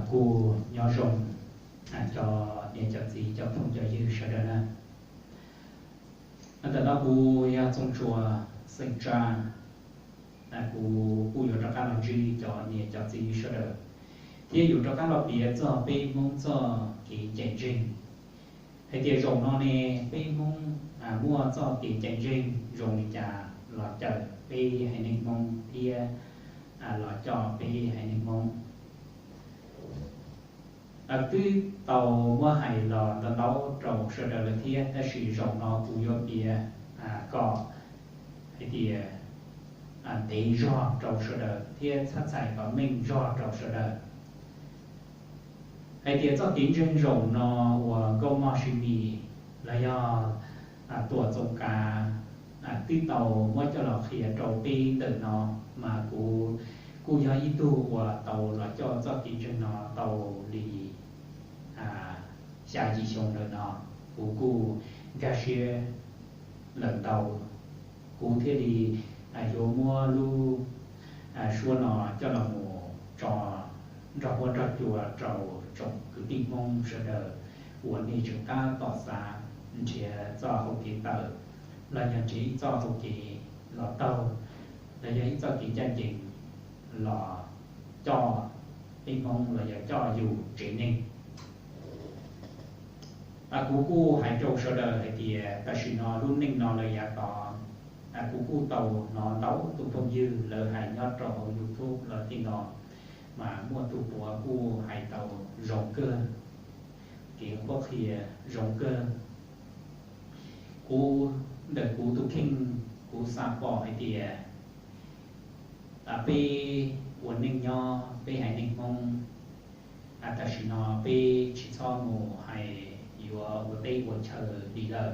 Kuj nyob zoo cov niam cov txiv cov phooj cov ywg sawv daws na. Ntawm no kuv yog Txooj Tsua xeem Tsab, kuv kuj yuav rov qab los ntsib cov niam cov txiv sawv daws, thiab yuav rov qab los piav txog peb Hmoob txoj kev cai ntseeg hais tias zaum no ne peb Hmoob muaj txoj kev cai ntseeg zoo li cas los cawm peb haiv neeg Hmoob thiab los coj peb haiv neeg Hmoob. Twb tau muab hais los ntau ntau rau sawv daws lawm thiab, tab sis zaum no kuv yuav piav kom hais tias ntev zog rau sawv daws thiab txhab txhais kom meej zog rau sawv daws hais tias txoj kev ntseeg zaum no uas Nkauj Mog Siv Mis los yog Tuam Txoos Kav twb tau muab coj los qhia rau peb ntawm no, mas kuv kuj yog ib tug uas tau los coj txoj kev ntseeg no tau li xya yim xyoo lawm no, kuv kuj nkag siab lawm ntau, kuv thiaj li yuav muab lub suab no coj los mus tso nrog huab nrog cua rau tsoom kwv tij Hmoob sawv daws uas nej tseem tab tom xav nrhiav txoj hau kev tawm los yog nrhiav ib txoj hau kev los taug los yog ib txoj kev ncaj ncees los coj peb Hmoob los yog coj yus tsev neeg. Kuv kuj hais rau sawv daws hais tias tam sim no lub neej no lawm yav tod, kuv kuj tau hnov ntau tus phooj ywg lawv hais nyob rau hauv YouTube los tej no, mas muaj tus puav kuj hais tau zoo kawg, kev qhuab qhia zoo kawg. Kuv, ntawm kuv tus kheej, kuv xav pom hais tias peb ua neej nyob peb haiv neeg Hmoob, tam sim no peb tsis txhob mus hais yuav ua teb ua chaw li lawm.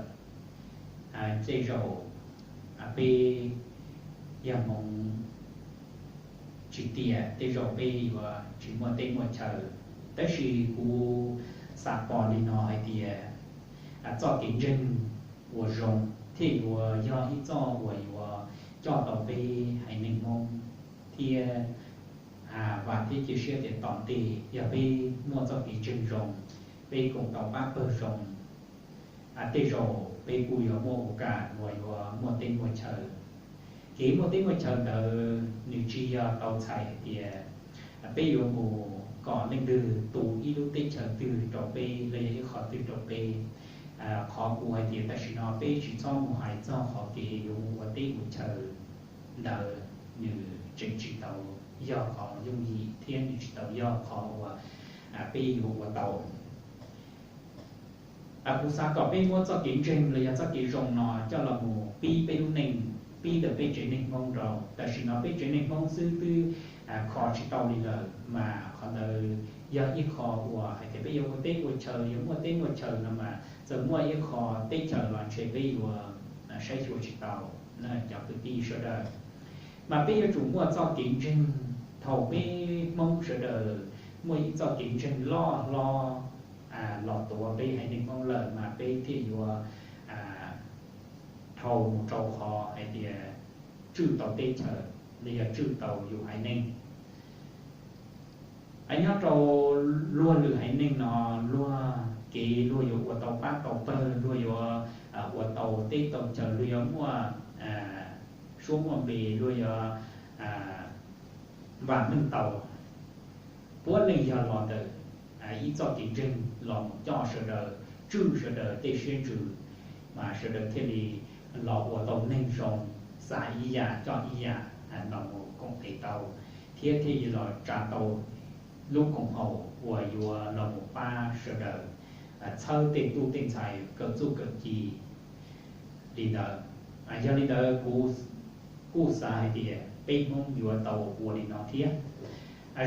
Tej zaum peb yog hmoov tsis tiam tej zaum peb yuav tsis muaj teb muaj chaw. Tab sis kuv xav pom li no hais tias txoj kev ntseeg uas zoo thiaj yuav yog ib txoj uas yuav coj tau peb haiv neeg Hmoob thiab vam thiab cia siab tias tom ntej yog peb muaj txoj kev ntseeg zoo, peb koom tau pab pawg zoo, tej zaum peb kuj yuav muaj ua kam uas yuav muaj teb muaj chaw. Kev muaj teb muaj chaw ntawd nws tsis yog tau txhais hais tias peb yuav mus kom leej twg tu ib lub teb chaws twg rau peb los yog ib qho twg rau peb. Qhov kuv hais tias tam sim no peb tsis txhob mus hais txog qhov kev yuav mus ua teb ua chaw ntawd, nws tseem tsis tau yog qhov yooj yim thiab nws tsis tau yog qhov uas peb yuav ua tau. Kuv xav kom peb muab txoj kev ntseeg los yog txoj kev zoo no coj los mus pib peb lub neej, pib ntawm peb tsev neeg Hmoob rau. Tam sim no peb tsev neeg Hmoob xwb twb kho tsis tau li lawm, mas qhov ntawd yog ib qho uas hais tias peb yuav ua teb ua chaw, yuav muaj teb muaj chaw no mas txawm muaj ib qho teb chaws los ntshe peb yuav saib xyuas tsis tau. Cov kwv tij sawv daws, mas peb yuav tsum muaj txoj kev ntseeg. Thaum peb Hmoob sawv daws muaj ib txoj kev ntseeg loj hlob los tuav peb haiv neeg Hmoob lawm mas peb thiaj yuav dhau mus rau qhov hais tias tswj tau teb chaws los yog tswj tau yus haiv neeg. Nyob rau luag lwm haiv neeg no, luag kev luag yuav ua tau pab tau pawg, luag yuav ua tau teb tau chaw, luag yuav muaj suab muaj npe, luag yuav vam meej tau. Puav leej yog los ntawm ib txoj kev ntseeg los mus coj sawv daws, tswj sawv daws tej siab ntsws, mas sawv daws thiaj li los ua tau neeg zoo, xav ib yam coj ib yam los mus koom tes tau, thiab thiaj li los tsa tau lub koom haum uas yuav los mus pab sawv daws txhawb tej tub tej ntxhais kawm txuj kawm ci li ntawd. Yog li ntawd kuv kuj xav hais tias peb Hmoob yuav tau ua li no thiab.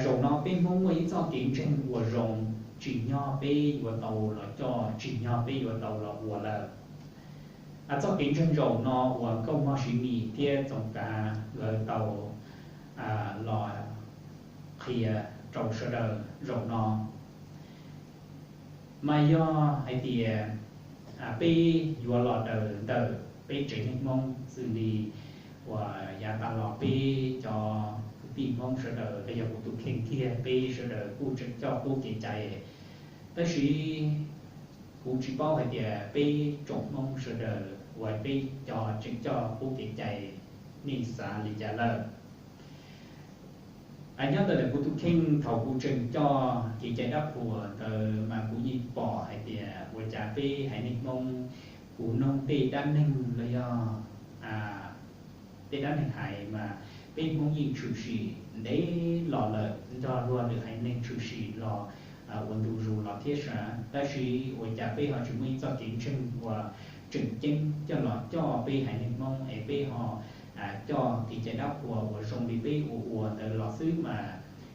Zaum no peb Hmoob muaj ib txoj kev ntseeg uas zoo, tsim nyog peb yuav tau los coj, tsim nyog peb yuav tau los ua lawm. Txoj kev ntseeg zaum no uas Nkauj Mog Siv Mis thiab Txoos Kav lawv tau los qhia rau sawv daws zaum no, mas yog hais tias peb yuav los daws ntawm peb tsev neeg Hmoob xws li uas yav tas los peb cov kwv tij Hmoob sawv daws los yog kuv tus kheej kiag peb sawv daws kuj tseem coj qub kev cai. Tab sis kuv tsis paub hais tias peb tsoom Hmoob sawv daws uas peb cov tseem coj qub kev cai nej xav li cas lawm. Nyob ntawm kuv tus kheej thaum kuv tseem coj kev cai dab qhuas ntawd mas kuv yeej pom hais tias ua cas peb haiv neeg Hmoob, kuv noog tej dab neeg los yog tej dab neeg hais mas peb Hmoob yeej tshwm sim ntev los lawm nrog luag lwm haiv neeg tshwm sim los ua ntu zus los thiab sav, tab sis ua cas peb ho tsis muaj ib txoj kev ntseeg uas tseem ceeb coj los coj peb haiv neeg Hmoob es peb ho coj kev cai dab qhuas uas zoo li peb ua ua ntawd los xwb mas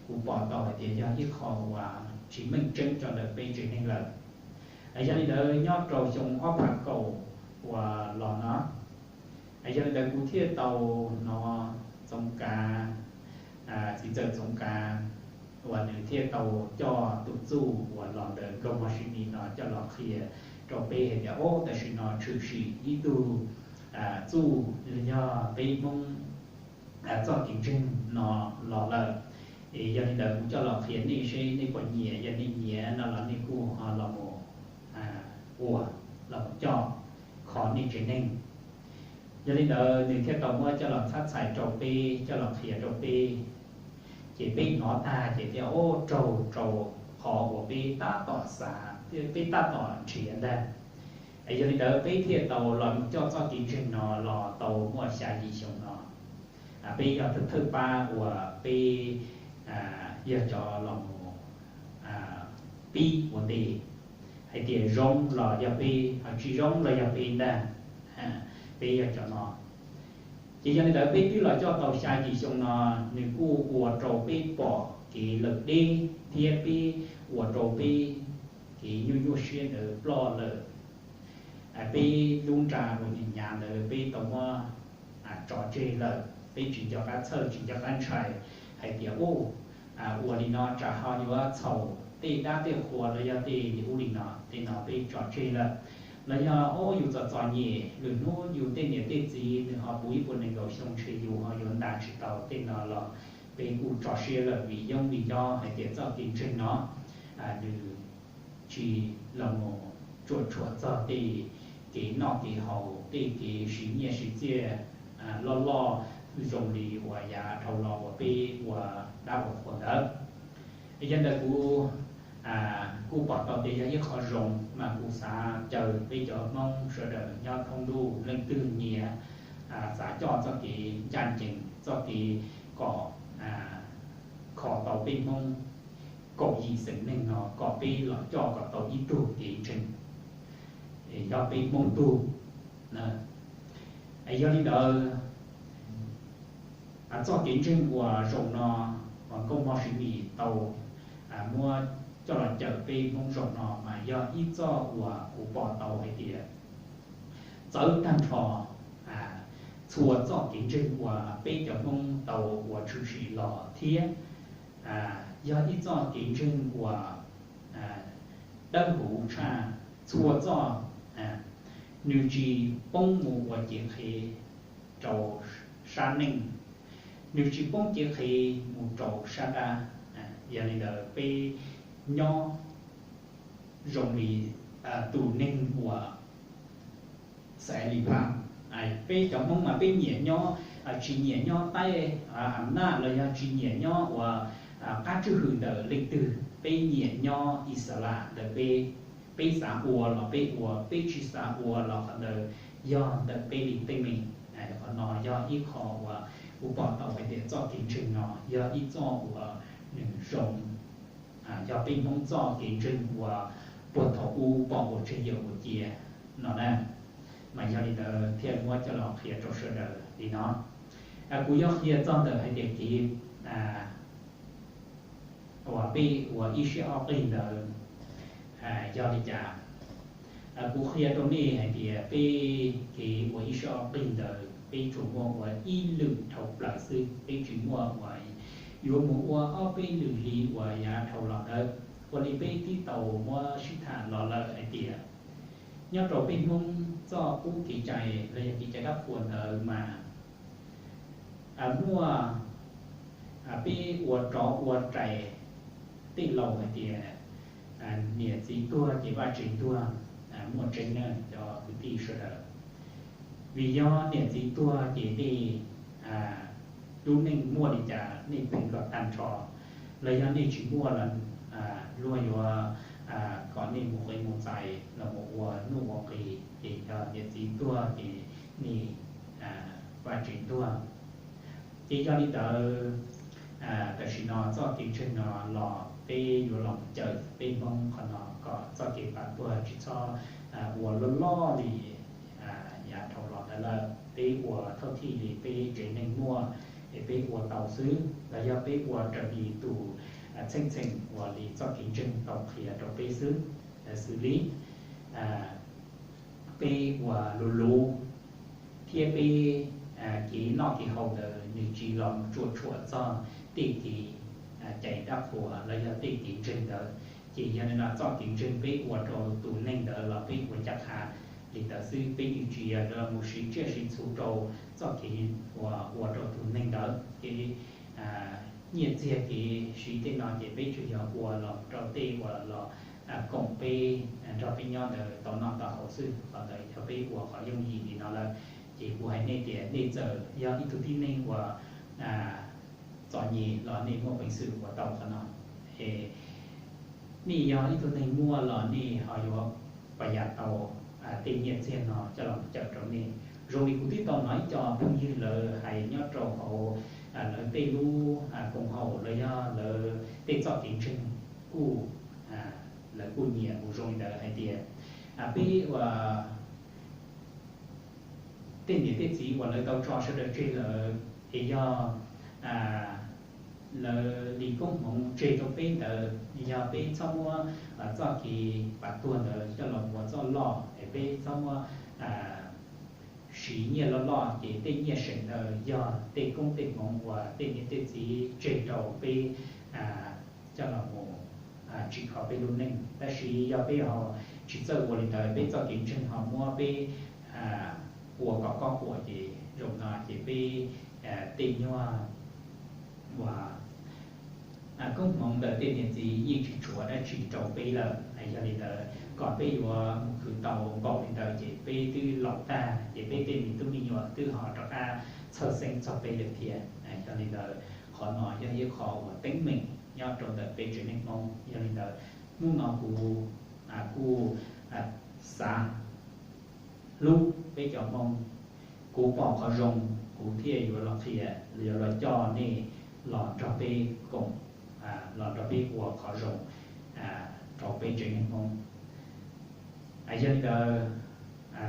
kuv pom tau hais tias yog ib qho uas tsis meej tseeb rau ntawm peb tsev neeg lawm. Yog li ntawd nyob rau xyoo ob phav kaum uas los no, yog li ntawd kuv thiaj tau hnov Txoov Kav, txiv ntxawm Txoov Kav uas nws thiaj tau coj tus txuj uas los ntawm Nkauj Mog Sis Mis no coj los qhia rau peb hais tias, o, tam sim no tshwm sim ib tug txuj los yog peb Hmoob txoj kev ntseeg no los lawm. Es yog li ntawd kuv coj los qhia nej seb nej puas nyiam, yog nej nyiam no los nej kuj ho los mus ua, los mus coj kho nej tsev neeg. Yog li ntawd nws thiaj tau muab coj los txhab txhais rau peb, coj los qhia rau peb, ces peb hnov tag ces thiaj, o, raug rau qhov uas peb tab tom xav, peb tab tom nrhiav ntag. Yog li ntawd peb thiaj tau los coj txoj kev ntseeg no los tau muaj xya yim xyoo no. Peb yog thawj thawj pab uas peb yog cov los mus pib ua ntej hais tias zoo los yog peb, ho tsis zoo los yog peb ntag. Peb yog cov no. Ces yog li ntawd peb twb los coj tau xya yim xyoo no, nws kuj ua rau peb pom kev lawm deb thiab peb ua rau peb kev nyuaj nyuaj siab ntawd ploj lawm. Peb lub nra uas nyav ntawd peb tau muab tso tseg lawm, peb tsis nco qab txhawj tsis nco qab ntshai hais tias, u, ua li no tsam ho yuav txhaum tej dab tej qhua los yog tej li ub li no, tej no peb tso tseg lawm. Los yog, o, yus txom txom nyem, lwm hnub yus tej niam tej txiv nws ho puv ib puas nees nkaum xyoo ntshe yus ho yuav ntas tsis tau tej no los peb kuj tso siab lawm vim yooj vim yog hais tias txoj kev ntseeg no nws tsis los mus tsuam tsuam txog tej kev noj kev haus, tej kev siv nyiaj siv txiaj loj loj zoo li uas yav dhau los uas peb ua dab ua qhua ntawd. Yog ntawd kuv kuj pom tau tias yog ib qho zoo mas kuv xav caw peb cov Hmoob sawv daws nyob thoob ntuj leej twg nyiam xav coj txoj kev ncaj ncees, txoj kev kom kho tau peb Hmoob kaum yim xeem neeg no kom peb los coj kom tau ib tug kev ntseeg, yog peb Hmoob tug. Yog li ntawd, txoj kev ntseeg uas zaum no uas Nkauj Mog Sis Mis tau muab coj los cawm peb Hmoob zaum no mas yog ib txoj uas kuv pom tau hais tias txawv tag nrho txhua txoj kev ntseeg uas peb cov Hmoob tau ua tshwm sim los thiab yog ib txoj kev ntseeg uas dawb huv tshaj txhua txoj. Nws tsis poob mus ua cev qhev rau sab neej, nws tsis poob cev qhev mus rau sab dab. Yog li ntawd peb nyob zoo li tus neeg uas xaiv li pab. Peb cov Hmoob mas peb nyiam nyob, tsis nyiam nyob taib am naj los yog tsis nyiam nyob uas qab tswj hwm ntawm leej twg, peb nyiam nyob ixalas ntawm peb. Peb xav ua los peb ua, peb tsis xav ua los qhov ntawd yog ntawm peb li teeb meem. Qhov no yog ib qho uas kuv pom tau hais tias txoj kev ntseeg no yog ib txoj uas nws zoo, yog peb Hmoob txoj kev ntseeg uas puag thaum ub pom ua tseg yawm ua cia no na. Mas yog li ntawd thiaj muab coj los qhia rau sawv daws li no. Kuv yuav qhia txog ntawm hais tias kev uas peb ua ib siab ob qig ntawd yog li cas. Kuv qhia rau nej hais tias peb kev ua ib siab ob qig ntawd peb tsuas muaj ua ib lwm dhau plaws xwb, peb tsis muaj ua yuav mus ua ob peb lwm li uas yav dhau los ntawd. Ua li peb twb tau muab sib tham los lawm hais tias nyob rau peb Hmoob txoj qub kev cai los yog kev cai dab qhuas ntawd mas muaj Peb ua rov ua rais tej laus hais tias niam txiv tuag ces vaj tsev tuag, muaj tseeb na cov kwv tij sawv daws. Vim yog niam txiv tuag ces tej lub neej muaj li cas nej pheej kom tag nrho, los yog nej tsis muaj los luag yuav kom nej mus qev mus txais los mus ua nuj ua nqis, ces yog niam txiv tuag ces nej vaj tsev tuag. Ces yog li ntawd, tam sim no txoj kev ntseeg no los peb yuav los cawm peb Hmoob qhov no kom txoj kev pam tuag tsis txhob ua loj loj li yav dhau los ntawd lawm. Peb ua thauj thij li peb tsev neeg muaj es peb ua tau xwb, los yog peb ua raws li tus txheej txheem uas li txoj kev ntseeg tau qhia rau peb xwb. Xws li peb ua luv luv thiab peb kev noj kev haus ntawd nws tsis los tsuam tshuam txog tej kev cai dab qhuas los yog tej kev ntseeg ntawd. Ces yog li no txoj kev ntseeg peb ua rau tus neeg ntawd los peb ua ncaj qha li ntawd xwb, peb yeej tsis yog mus siv tsiaj siv txhu rau txoj kev uas ua rau tus neeg ntawd. Kev nyiaj txiag kev siv tej no ces peb tsuas yog ua los rau tej uas los koom peb nrog peb nyob ntawd tau noj tau haus xwb. Qhov ntawd yog peb ua qhov yooj yim li no lawm. Ces kuv hais nej tias nej txawm yog ib tug tib neeg uas txom nyem los nej muaj peev xwm ua tau qhov no. Nej yog ib tug neeg muaj los nej ho yuav pab yam tau tej nyiaj txiag no coj los cawm rau nej. Zoo li kuv twb tau hnov ib co phooj ywg lawv hais nyob rau hauv lawv tej lub koom haum los yog lawv tej txoj kev ntseeg kuj, lawv kuj nyiam mus zoo li ntawd hais tias peb ua tej niam tej txiv uas lawv tau tso sawv daws tseg lawm es yog lawv li koob hmoov tseg rau peb ntawd, yog peb txhob muab txoj kev pam tuag ntawd coj los ua txoj loj es peb txhob muab siv nyiaj loj loj, ces tej nyiaj seem ntawd yog tej koob tej hmoov uas tej niam tej txiv tseg rau peb coj los mus tsim kho peb lub neej. Tab sis yog peb ho tsis txawj ua li ntawd, peb txoj kev ntseeg ho muab peb ua kom kob kuam ces zaum no ces peb tej nyuag uas koob hmoov ntawm tej niam txiv yeej tsis tshuav dab tsi rau peb lawm. Yog li ntawd kom peb yuav mus khwv tau npaum li ntawd ces peb twb laus tag, ces peb tej me tub me nyuam twb ho rov qab txhawj xeeb txog peb lawm thiab. Yog li ntawd qhov no yog ib qho uas teeb meem nyob rau ntawm peb tsev neeg Hmoob. Yog li ntawd hnub no kuv kuj xav hlub peb cov Hmoob. Kuv pom qhov zoo kuv thiaj yuav los qhia, yuav los coj nej los nrog peb koom, los nrog peb ua qhov zoo rau peb tsev neeg Hmoob. Yog li ntawd,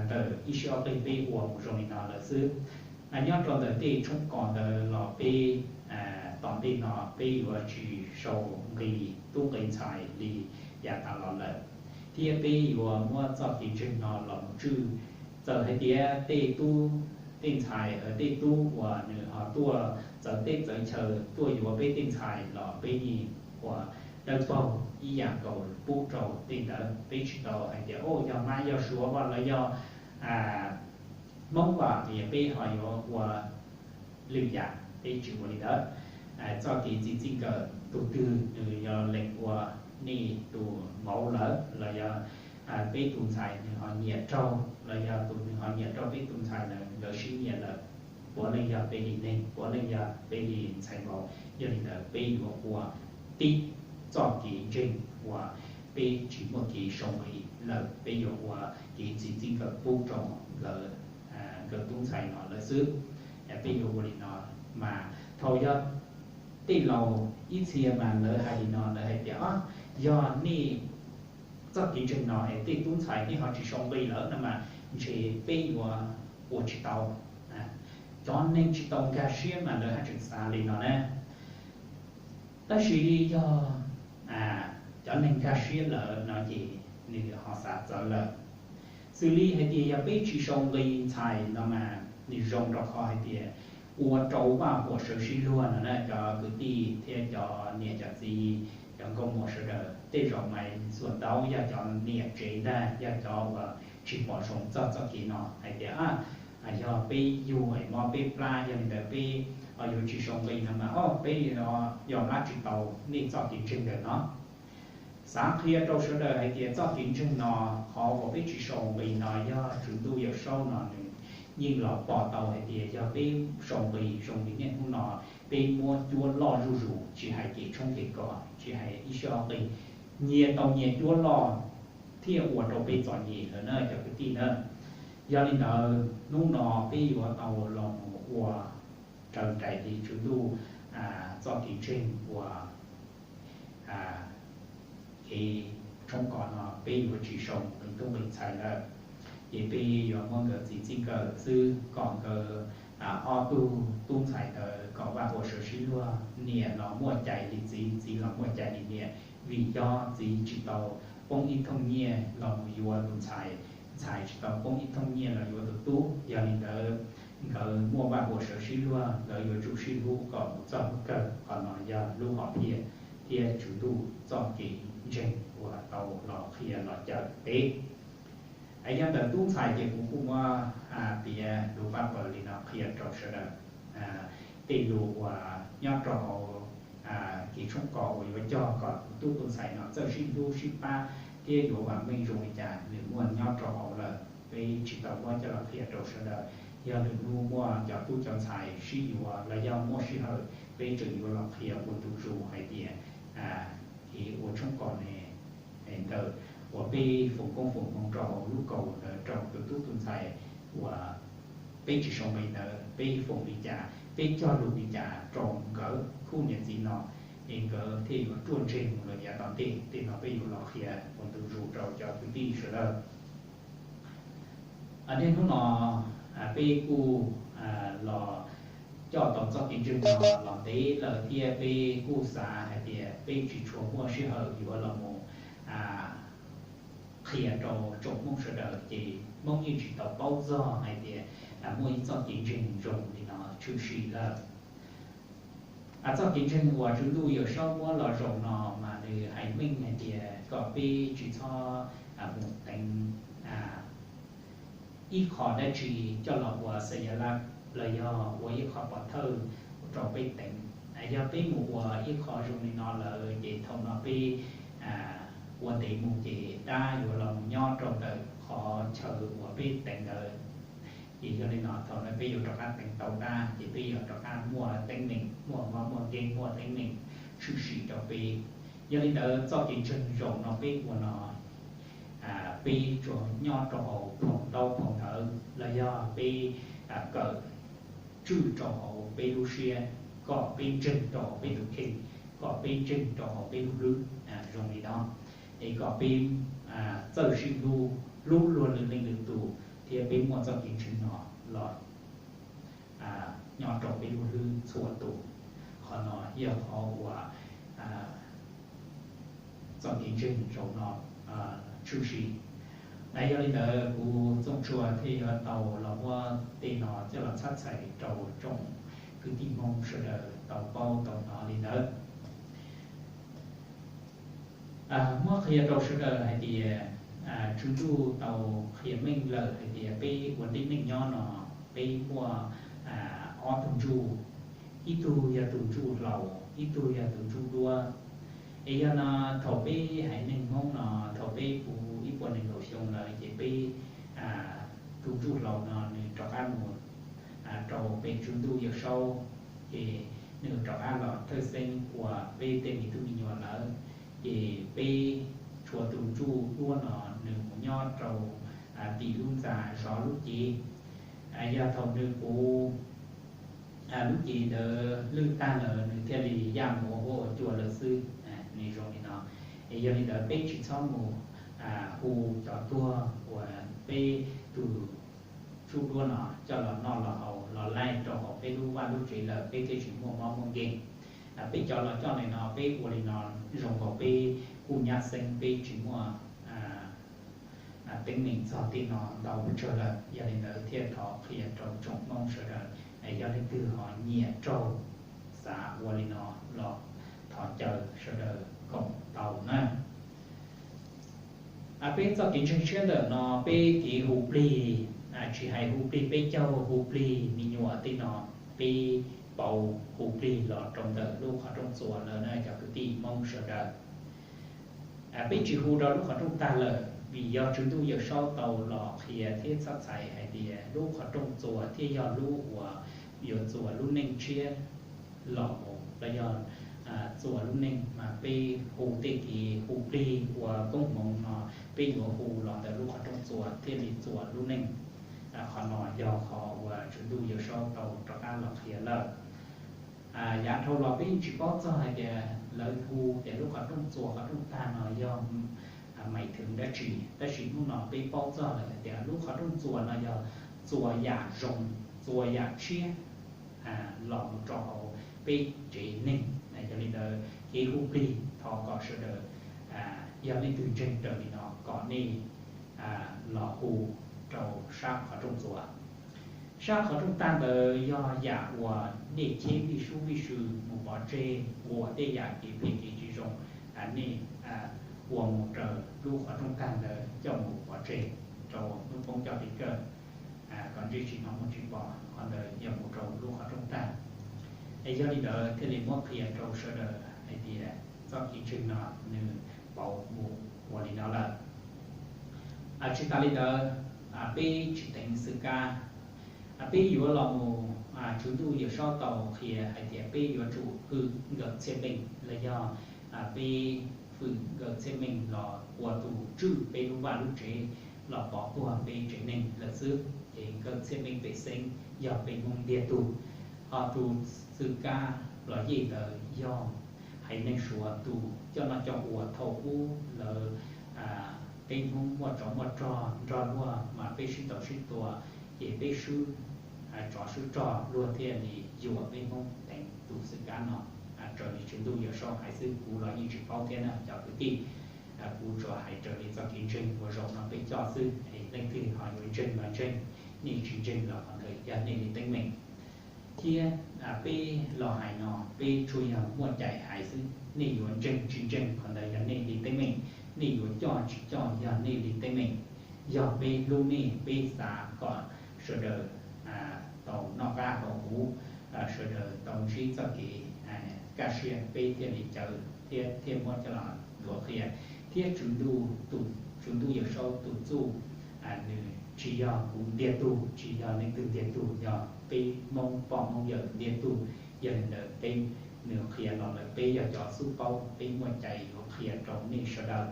ntawm ib sij ob peb peb ua mus zoo li no lawm xwb. Nyob rau ntawm tej tshoob kos ntawd los peb tom ntej no peb yuav tsis sau nqi tub nqi ntxhais li yav tas los lawm, thiab peb yuav muab txoj kev ntseeg no los mus tswj. Txawm hais tias tej tub, tej ntxhais, tej tub uas nws ho tuaj txawv teb txawv chaw tuaj yuav peb tej ntxhais los peb yeej ua dawb paug ib yam nkaus pub rau tej ntawd. Peb tsis tau hais tias o yog Mab yog Suav los yog Hmoob los peb ho yuav ua lwm yam, peb tsis ua li ntawd. Txoj kev txiv txij nkawm tus twg nws yog leej ua nej tus vauv lawm los yog peb tus ntxhais nws ho nyiam raug los yog tus nws ho nyiam raug peb tus ntxhais lawm, nkawd sib nyiam lawm, puav leej yog peb li neeg, puav leej yog peb li ntxhais vauv. Yog li ntawd peb yuav ua tib txoj kev ntseeg uas peb tsis muaj kev sau nqi lawm, peb yuav ua kev txiv txij nkawm pub rau nkawd, nkawd tub ntxhais no lawm xwb. Peb yuav ua li no. Mas thaum yog tej laus ib txhia mas lawv hais li no, lawv hais tias o, yog nej txoj kev ntseeg no es tej tub ntxhais nej ho tsis sau nqi lawm no mas ntshe peb yuav ua tsis tau. Cov neeg tsis tau nkag siab mas lawv haj tseem xav li no na. Tab sis yog cov neeg nkag siab lawm no ces nws ho xav txawv lawm. Xws li hais tias yog peb tsis sau nqi ntxhais no mas nws zoo rau qhov hais tias ua rau vaj huam sawv sib luag no na cov kwv tij thiab cov niam cov txiv, cov nkauj muam sawv daws. Tej zaum mas xuas ntau yog cov niam tsev ntag yog cov uas tsis pom zoo txog txoj kev no hais tias yog peb yug es mob peb plab, yog li ntawd peb yuav tsis sau nqi no mas o peb yog mab tsis tau nej txoj kev ntseeg ntawm no. Xav qhia rau sawv daws hais tias txoj kev ntseeg no, qhov uas peb tsis sau nqi no yog Tswv Ntuj Yawm Saub no nws yeej los pom tau hais tias yog peb sau nqi zoo li niaj hnub no, peb muab cuab loj zuj zus tsis hais kev tshoob kev kos tsis hais ib sab qi, nyias tau nyias cuab loj thiaj ua rau peb txom nyem lawm na cov kwv tij na. Yog li ntawd hnub no peb yuav tau los mus ua raws nraim li Tswv Ntuj txoj kev ntseeg uas kev tshoob kos no peb yuav tsis sau nqi tub nqi ntxhais lawm. Ces peb yuav muab nkawd txiv txij nkawm xwb kom nkawd ob tug tub ntxhais ntawd kom vaj huam sawv sib luag, niam los muaj cai li txiv, txiv los muaj cai li niam, vim yog txiv tsis tau poob ib thooj nyiaj los mus yuav tus ntxhais, ntxhais tsis tau poob ib thooj nyiaj los yuav tus tub. Yog li ntawd nkawd muaj vaj huam sawv sib luag, nkawd yuav tsum sib hlub kom mus txog hnub kawg. Qhov no yog lub hom phiaj thiab Tswv Ntuj txoj kev ntseeg uas tau los qhia los cawm peb. Yog ntawm tub ntxhais ces kuv kuj muab piav lus paj paws li no qhia rau sawv daws. Tej lus uas nyob rau hauv kev tshoob kos uas yuav cog kom tus tub tus ntxhais no txawj sib hlub sib pab thiab yuav vam meej zoo li cas nws muaj nyob rau hauv lawm, peb tsis tau muab coj los qhia rau sawv daws. Yog lwm hnub muaj cov tub cov ntxhais sib yuav los yog muaj sij hawm peb tseem yuav los qhia ua ntu zus hais tias kev ua tshoob kos ne ntawm uas peb foom koob foom hmoov rau hauv lub kaus ntawd rau tus tub tus ntxhais uas peb tsis sau nqi ntawd peb foom li cas, peb cog lus li cas rau nkawd khub niam txiv no, es nkawd thiaj yuav ruaj ntseg mus lawm yav tom ntej. Tej no peb yuav los qhia ua ntu zus rau cov kwv tij sawv daws. Niaj hnub no peb kuj los coj tau txoj kev ntseeg no los ntev lawm thiab peb kuj xav hais tias peb tsis tshua muaj sij hawm yuav los mus qhia rau tsoom Hmoob sawv daws ces Hmoob yeej tsis tau paub txog hais tias muaj ib txoj kev ntseeg zoo li no tshwm sim lawm. Txoj kev ntseeg uas Tswv Ntuj Yawm Saub muab los zaum no mas nws hais meej hais tias kom peb tsis txhob mus teev ib qho dab tsi coj los ua xas yas laj los yog ua ib qho pov thawj rau peb teev. Yog peb mus ua ib qho zoo li no lawm ces thaum no peb ua ntev mus ces dab yuav los mus nyob rau ntawm qhov chaw uas peb teev ntawd. Ces yog li no thaum no peb yuav rov qab teev tau dab ces peb yuav rov qab muaj teeb meem, muaj mob muaj nkeeg, muaj teeb meem tshwm sim rau peb. Yog li ntawd txoj kev ntseeg zaum no peb ua no peb tsuas nyob rau hauv phau ntawv, phau ntawv los yog peb kawm tswj rau hauv peb lub siab, kom peb ntseeg rau hauv peb tus kheej, kom peb ntseeg rau hauv peb lub hlwb zoo li no, es kom peb txawj sib hlub, hlub luag lwm leej lwm tus thiab peb muaj txoj kev ntseeg no los nyob rau peb lub hlwb txhua tus. Qhov no yog qhov uas txoj kev ntseeg zaum no tshwm sim. Yog li ntawd kuv Txooj Tsua thiaj yuav tau los muab tej no coj los txhab txhais rau tsoom kwv tij Hmoob sawv daws tau paub tau hnov li ntawd. Muab qhia rau sawv daws hais tias Tswv Ntuj tau qhia meej lawm hais tias peb ua tib neeg nyob no peb muaj ob tug ntsuj, ib tug yog tus ntsuj hlau, ib tug yog tus ntsuj duab. Es yog no thaum peb haiv neeg Hmoob no thaum peb puv ib puas nees nkaum xyoo lawm ces peb tus ntsuj hlau no nws rov qab mus rau pem Tswv Ntuj Yawm Saub, ces nws rov qab los thawj xeeb ua peb tej me tub me nyuam lawm. Ces peb tshuav tus ntsuj duab no nws mus nyob rau tim lub ntxa zov lub cev. Yog thaum nws puv lub cev ntawd lwj tag lawm nws thiaj li yaj mus ua huab ua cua lawm xwb. Nws zoo li no. Es yog li ntawd peb tsis txhob mus hu cov tuag uas peb tus ntsuj duab no coj los noj los haus los laij rau hauv peb lub vaj lub tsev lawm peb thiaj tsis muaj mob muaj nkeeg. Peb cov los coj li no peb ua li no zoo nkaus peb kuj nyab xeeb peb tsis muaj teeb meem txog tej no ntau pes tsawg lawm. Yog li ntawd thiaj thov qhia rau tsoom Hmoob sawv daws, yog leej twg ho nyiam raug xav ua li no los thov caw sawv daws koom tau na. Peb txoj kev ntseeg tshiab ntawm no peb kev hu plig, tsis hais hu plig peb caug hu plig me nyuam tej no, peb pauv hu plig los rau ntawm lub qhov rooj txuas lawm na cov kwv tij Hmoob sawv daws. Peb tsis hu rau lub qhov rooj tag lawm vim yog Tswv Ntuj Yawm Saub tau los qhia thiab txhab txhais hais tias lub qhov rooj txuas thiaj yog lub uas yuav txuas lub neej tshiab los mus los yog txuas lub neej mas peb hu tej kev hu plig ua koob hmoov no peb yuav hu los ntawm lub qhov rooj txuas thiaj li txuas lub neej. Qhov no yog qhov uas Tswv Ntuj Yawm Saub tau rov qab los qhia lawm. Yav dhau los peb tsis paub txog hais tias lawv hu tias lub qhov rooj txuas qhov rooj tag no yog mais thwv dab tsi, tab sis hnub no peb paub txog lawm hais tias lub qhov rooj txuas no yog txuas yam zoo, txuas yam tshiab los mus rau hauv peb tsev neeg. Yog li ntawd kev hu plig thov kom sawv daws yog leej twg ntseeg raws li no kom nej los hu rau sab qhov rooj txuas. Sab qhov rooj tag ntawd yog yam uas nej cheb vij sub vij sw mus pov tseg, ua tej yam kev phem kev tsis zoo, nej ua mus raws lub qhov rooj tag ntawd coj mus pov tseg rau hnub poob coj li kawg, kom ntsej tsis hnov muag tsis pom, qhov ntawd yog mus rau lub qhov rooj tag. Es yog li ntawd thiaj li muab qhia rau sawv daws hais tias txoj kev ntseeg no nws pauv mus ua li no lawm. Tsis tas li ntawd, peb tsis teev xwm kab, peb yuav los mus, Tswv Ntuj Yawm Saub tau qhia hais tias peb yuav tsum hwm nkawm txhiaj meej los yog peb hwm nkawm txhiaj meej los ua tus tswj peb lub vaj lub tsev los pov puag peb tsev neeg lawm xwb. Ces nkawm txhiaj meej pej xeem yog peb Hmoob ntiag tug, ho tus xwm kab los yej ntawd yog haiv neeg Suav tus coj noj coj ua thaum ub lawv peb Hmoob muaj tsov muaj rog nrog luag mas peb sib ntaus sib tua, ces peb swb tsov swb rog luag thiaj li yuam peb Hmoob teev tus xwm kab no. Raws li Tswv Ntuj Yawm Saub hais xwb, kuv los yeej tsis paub thiab na cov kwv tij. Kuv tsuas hais raws li txoj kev ntseeg uas zaum no peb coj xwb, es leej twg ho yuav ntseeg los ntseeg, nej tsis ntseeg los qhov ntawd yog nej li teeb meem. Thiab peb los hais no peb tsuas yog muaj cai hais xwb, nej yuav ntseeg tsis ntseeg qhov ntawd yog nej li teeb meem, nej yuav coj tsis coj yog nej li teeb meem. Yog peb hlub nej, peb xav kom sawv daws tau noj qab haus huv, sawv daws tau ntsib txoj kev kaj siab, peb thiaj li caw thiab thiaj muab coj los nthuav qhia. Thiab Tswv Ntuj, Tswv Ntuj Yawm Saub tus txuj, nws tsis yog kuv ntiag tug, tsis yog leej twg ntiag tug, yog peb Hmoob poj Hmoob yawm ntiag tug. Yog li ntawd peb, nws qhia los lawm peb yog cov xub paub, peb muaj cai yuav qhia rau nej sawv daws.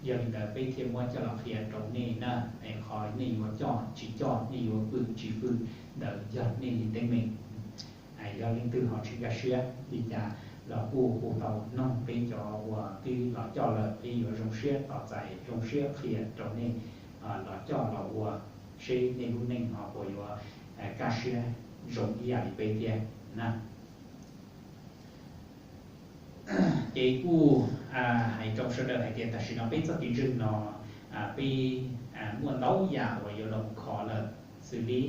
Yog li ntawd peb thiaj muab coj los qhia rau nej na, es qhov nej yuav coj tsis coj, nej yuav vwm tsis vwm ntawd yog nej li teeb meem. Yog leej twg ho tsis nkag siab li cas los kuj hu tau noog peb cov uas twb los coj lawm, peb yuav zoo siab tos txais zoo siab qhia rau nej los coj los ua seb nej lub neej ho puas yuav kaj siab zoo ib yam li peb thiab na. Ces kuj hais rau sawv daws hais tias tam sim no peb txoj kev ntseeg no peb muaj ntau yam uas yuav los mus kho lawm, xws li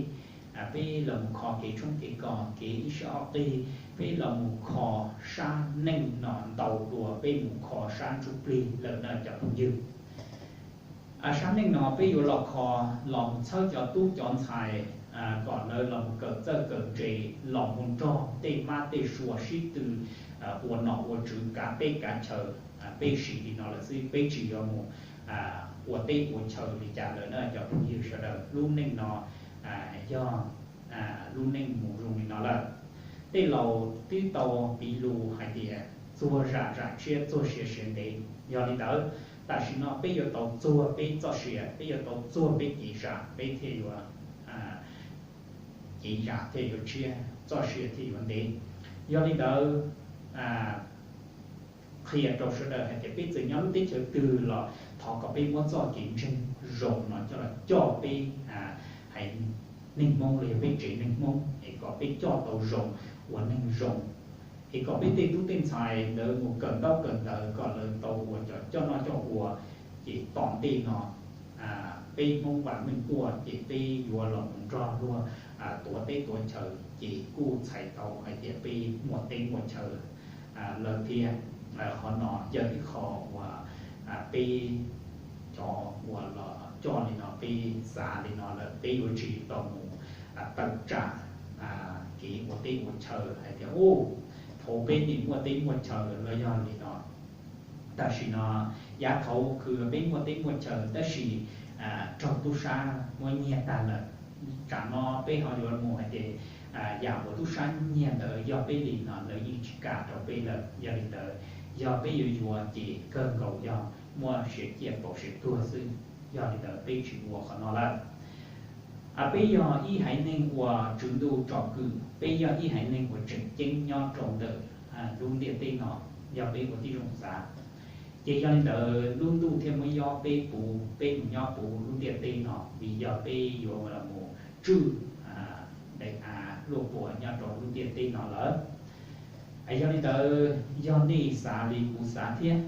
peb los mus kho kev tshoob kev kos, kev ib sab ob qig, peb los mus kho sab neej no ntau dua peb mus kho sab ntsuj plig lawm na cov phooj ywg. Sab neej no peb yuav los kho, los mus txhawb cov tub cov ntxhais kom lawv los mus kawm txawj kawm ntse, los mus nrog tej hmab tej sua sib tw ua nom ua tswv kav teb kav chaw. Peb siv li no lawm xwb, peb tsis yuav mus ua teb ua chaw li cas lawm na cov phooj ywg sawv daws. Lub neej no yog lub neej mus zoo li no lawm. Tej laus twb tau piv lus hais tias txuag zam zam tshiab, txuag sia sia ntev. Yog li ntawd, tam sim no peb yuav tau txuag peb txoj sia, peb yuav tau txuag peb kev zam, peb thiaj yuav, kev zam thiaj yuav tshiab, txoj sia thiaj yuav ntev. Yog li ntawd, qhia rau sawv daws hais tias peb txawm nyob lub teb chaws twg los thov kom peb muab txoj kev ntseeg zoo no coj los coj peb haiv neeg Hmoob los yog peb tsev neeg Hmoob es kom peb coj tau zoo ua neeg zoo, es kom peb tej tub tej ntxhais lawv mus kawm ntaub kawm ntawv kom lawv tau ua cov coj noj coj ua, ces tom ntej no peb Hmoob vam meej tuaj ces peb yuav los mus nrog luag tuav teb tuav chaw, ces kuj txhais tau hais tias peb muaj teb muaj chaw lawm thiab. Qhov no yog ib qho uas peb cov uas los coj li no peb xav li no lawm, peb yuav tsis tau mus tawm tsam kev ua teb ua chaw hais tias, u, thaum peb tsis muaj teb muaj chaw los yog li no. Tam sim no yav thaum kws peb muaj teb muaj chaw tab sis raug tub sab muab nyiag tag lawm. Tsam no peb ho yuav mus hais tias yam uas tub sab nyiag ntawd yog peb li no, lawv yeej tsis kam rau peb lawm. Yog li ntawd, yog peb yuav yuav ces kawg nkaus yog muab siav ciaj pauv siav tuag xwb. Yog li ntawd peb tsis ua qhov no lawm. Peb yog ib haiv neeg uas Tswv Ntuj tsom kwm, peb yog ib haiv neeg uas tseem ceeb nyob rau ntawm lub ntiaj teb no, yog peb ua tib zoo xav. Ces yog li ntawd lub ntuj thiaj muab yob peb puv, peb mus nyob puv lub ntiaj teb no, vim yog peb yuav mus tswj daim av luaj puas nyob rau lub ntiaj teb no lawm. Yog li ntawd yog nej xav li kuv xav thiab,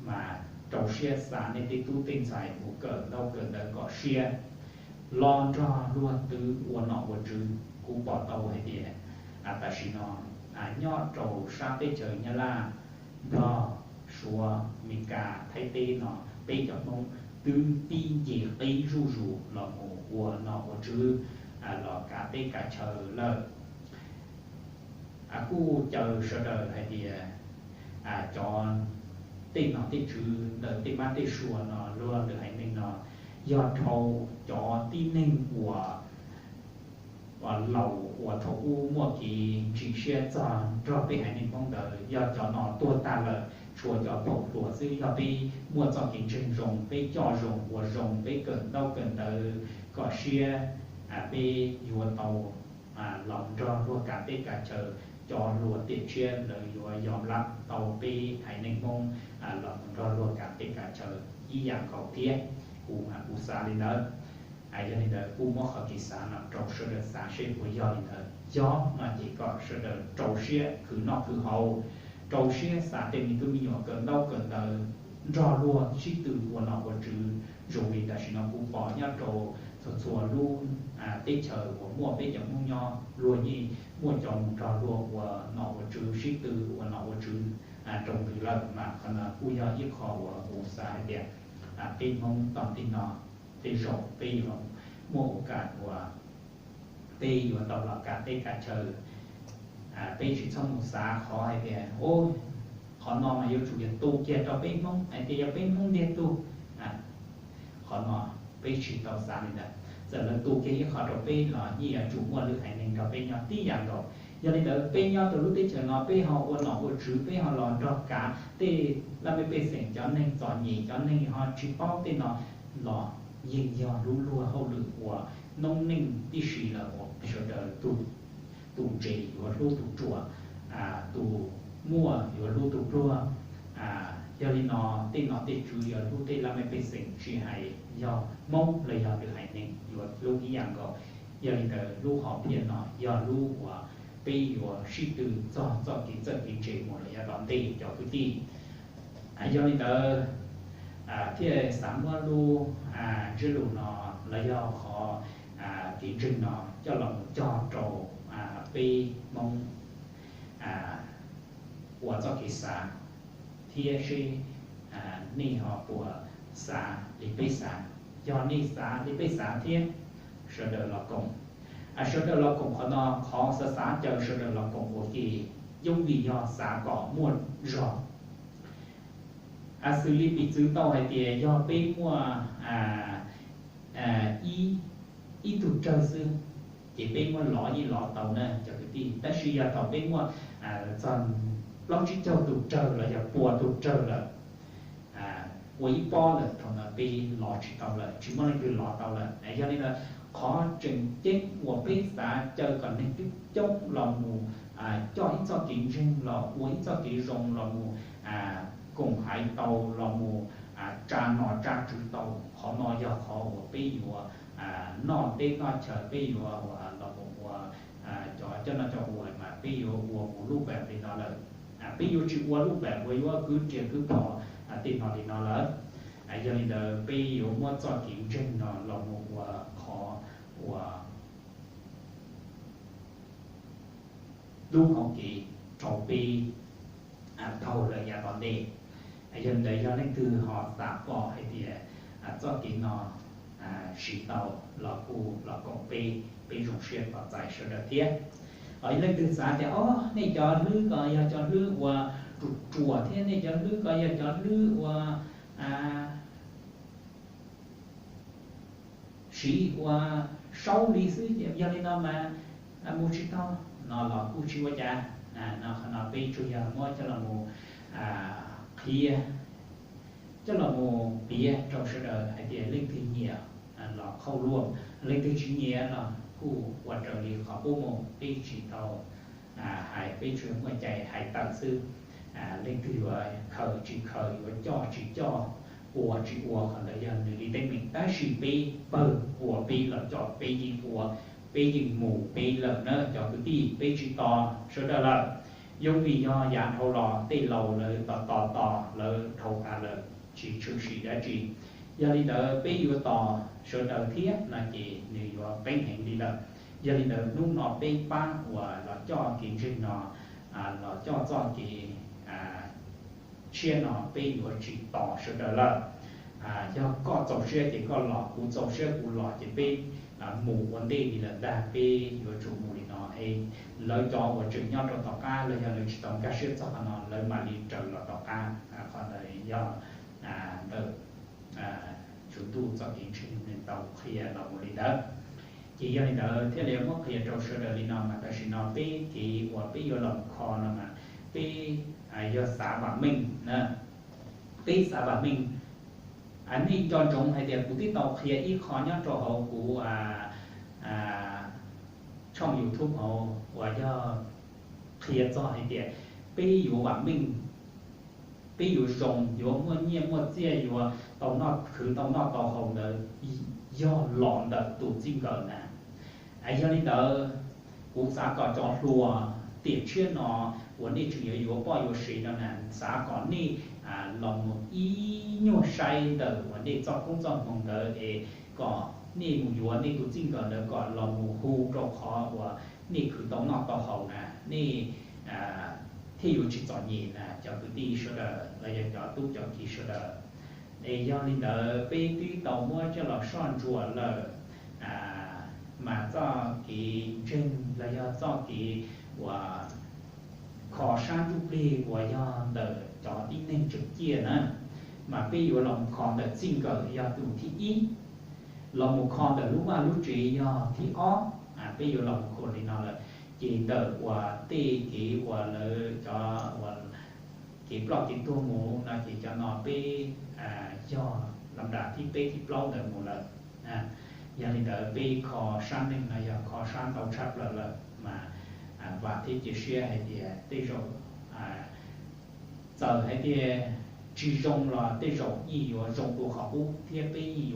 mas rau siab xa nej tej tub tej ntxhais mus kawm ntaub kawm ntawv kom siab, los nrog luag twv ua nom ua tswv. Kuv pom tau hais tias tam sim no nyob rau sab teb chaws Nyab Laj, Nplog, Suav, Mes Kas, Thaib teb no, peb cov Hmoob twb pib nce qib zuj zus los mus ua nom ua tswv los kav teb kav chaw lawm. Kuj caw sawv daws hais tias cov tej nom tej tswv ntawm tej mab tej sua no, luag lwm haiv neeg no, yog dhau cov tib neeg uas laus uas thaum ub muaj kev ntsim siab txog nrog peb haiv neeg Hmoob ntawd, yog cov no tuag tag lawm, tshuav cov phaum hluas xwb. Yog peb muaj txoj kev ntseeg zoo, peb coj zoo ua zoo, peb kawm ntaub kawm ntawv kom siab, peb yuav tau los nrog luag kav teb kav chaw. Cov hluas tiam tshiab lawv yuav yog lab tau peb haiv neeg Hmoob los mus nrog luag kav teb kav chaw ib yam nkaus thiab. Kuv mas kuv xav li ntawd. Yog li ntawd kuj muab qhov kev xav no rau sawv daws xav seb puas yog li ntawd. Yog no ces kom sawv daws rau siab khwv noj khwv haus, rau siab xa tej me tub me nyuam kawm ntaub kawm ntawv, nrog luag sib tw ua nom ua tswv zoo li tam sim no kuv pom nyob rau txhua txhua lub teb chaws uas muaj peb cov Hmoob nyob, luag yeej muaj cov mus nrog luag ua nom ua tswv, sib tw ua nom ua tswv rau ntawd lawm. Mas qhov no kuj yog ib qho uas kuv xav hais tias peb Hmoob tom ntej no tej zaum peb yuav muaj ua kam uas peb yuav tau los kav teb kav chaw. Peb tsis txhob mus xav qhov hais tias, qhov no mas yuav tsum yog tu kiag rau peb Hmoob hais tias yog peb Hmoob ntiag tug. Qhov no peb tsis tau xav li ntawd. Txawm lawv tu kiag ib qho rau peb los yeej yuav tsum muaj lwm haiv neeg nrog peb nyob tib yam nkaus. Yog li ntawd peb nyob rau lub teb chaws no peb ho ua nom ua tswv, peb ho los nrog kav tej laj mej pej xeem, cov neeg txom nyem, cov neeg ho tsis paub tej no los yeej yog lub luag hauj lwm uas noob neej tib si lawm uas sawv daws tus ntse yuav hlub tus ruam, tus muaj yuav hlub tus pluag. Yog li no tej nom tej tswv yuav hlub tej laj mej pej xeem, tsis hais yog Hmoob los yog lwm haiv neeg yuav hlub ib yam nkaus. Yog li ntawd lub hom phiaj no yog lub uas peb yuav sib tw txog txoj kev txawj kev ntse mus rau yav tom ntej cov kwv tij. Yog li ntawd thiaj xav muab lub ntsiab lus no los yog qhov kev ntseeg no coj los mus cog rau peb Hmoob ua txoj kev xav thiab seb nej ho puas xav li peb xav. Yog nej xav li peb xav thiab, sawv daws los koom. Sawv daws los koom qhov no, qhov xav xav caw sawv daws los koom ua ke, yooj yim yog xav kom muaj zog. Xws li piv txwv tau hais tias yog peb muaj ib tug rawg xwb, ces peb muab lov yeej lov tau na cov kwv tij. Tab sis yog thaum peb muaj txog plaub tsib caug tus rawg los yog pua tus rawg lawm, ua ib pob lawm, thaum ntawd peb lov tsis tau lawm, tsis muaj leej twg lov tau lawm. Yog li ntawd, qhov tseem ceeb uas peb xav caw kom neeg coob coob los mus coj ib txoj kev ntseeg los ua ib txoj kev zoo los mus koom haiv tau los mus tsa nom tsa tswv tau, qhov no yog qhov uas peb yuav noj teb noj chaw, peb yuav los mus ua cov coj noj coj ua mas peb yuav ua mus lub pam li no lawm. Peb yuav tsis ua lub pam uas yuav kwv riam kwv phom tej no li no lawm. Yog li ntawd peb yuav muab txoj kev ntseeg no los mus ua qhov uas lub hauv kev rau peb dhau lawm yav tom ntej. Yog li ntawd yog leej twg ho xav pom hais tias txoj kev no siv tau los kuj los koom peb, peb zoo siab tos txais sawv daws thiab. Leej twg xav tias, o, nej cov hlwb ko yog cov hlwb uas ruam ruam thiab nej cov hlwb ko yog cov hlwb uas siv ua saub li xwb, yog li no mas mus tsis tau no los kuj tsis ua cas. No qhov no peb tsuas yog muab coj los mus qhia, coj los mus piav rau sawv daws hais tias leej twg nyiam los qhauj luag, leej twg tsis nyiam los kuj ua raws li qhov pub mus, peb tsis tau hais, peb tsuas muaj cai hais tawm xwb. Leej twg yuav khaws tsis khaws, yuav coj tsis coj, ua tsis ua, qhov ntawd yog nws li teeb meem, tab sis peb pawg uas peb los coj peb yeej ua, peb yeej mus peb lawm na cov kwv tij, peb tsis tos sawv daws lawm. Yooj vim yog yav dhau los tej laus lawv tos tos tos lawv dhau tas lawm tsis tshwm sim dab tsi. Yog li ntawd peb yuav tos sawv daws thiab no ces nws yuav qeeb heev li lawm. Yog li ntawd hnub no peb pab uas los coj kev ntseeg no, los coj txoj kev tshiab no peb yuav tsis tos sawv daws lawm. Yog koj txaus siab ces koj los, kuv txaus siab kuv los, ces peb mus ua ntej li lawm ntag. Peb yuav tsum mus li no es lawv cov uas tseem nyob rau tom qab los yog lawv tsis tau nkag siab txog qhov no lawv mam li raws los tom qab. Qhov ntawd yog ntawm Tswv Ntuj txoj kev ntseeg nws tau qhia los mus li ntawd. Ces yog li ntawd thiaj li muab qhia rau sawv daws li no mas tam sim no peb kev uas peb yuav los kho no mas peb yog xav vam meej na, peb xav vam meej. Nej nco ntsoov hais tias kuv twb tau qhia ib qho nyob rau hauv kuv tshooj YouTube hauv uas yog qhia txog hais tias peb yuav vam meej, peb yuav zoo, yuav muaj nyiaj muaj txiaj, yuav tau noj, khwv tau noj tau haus ntawd yog los ntawm tus txij nkawm na. Yog li ntawd kuv xav kom cov hluas tiam tshiab no uas nej tseem yuav yuav poj yuav sev no na, xav kom nej los mus ib nyuag saib ntawm uas nej txoj koob txoj hmoov ntawd es kom nej mus yuav nej tus txij nkawm ntawd kom los mus hu rau qhov uas nej khwv tau noj tau haus na, nej thiaj yuav tsis txom nyem na cov kwv tij sawv daws los yog cov tub cov kiv sawv daws. Es yog li ntawd peb twb tau muab coj los soj ntsuam lawm, mas txoj kev ntseeg los yog txoj kev uas kho sab ntsuj plig uas yog ntawm cov tib neeg tseem ciaj na, mas peb yuav los kho ntawm txij nkawm yog tus thib ib, los mus kho ntawm lub vaj lub tsev yog thib ob. Peb yuav los mus kho li no lawm, ces ntawm uas tej kev uas lawv cov uas kev ploj kev tuag mus no ces cov no peb yog lam dam thib peb thib plaub ntawd mus lawm. Yog li ntawd peb kho sab neeg no yog kho sab ntau tshaj plaws lawm mas vam thiab cia siab hais tias tej zaum txawm hais tias tsis zoo los tej zaum yeej yuav zoo dua qhov qub thiab peb yeej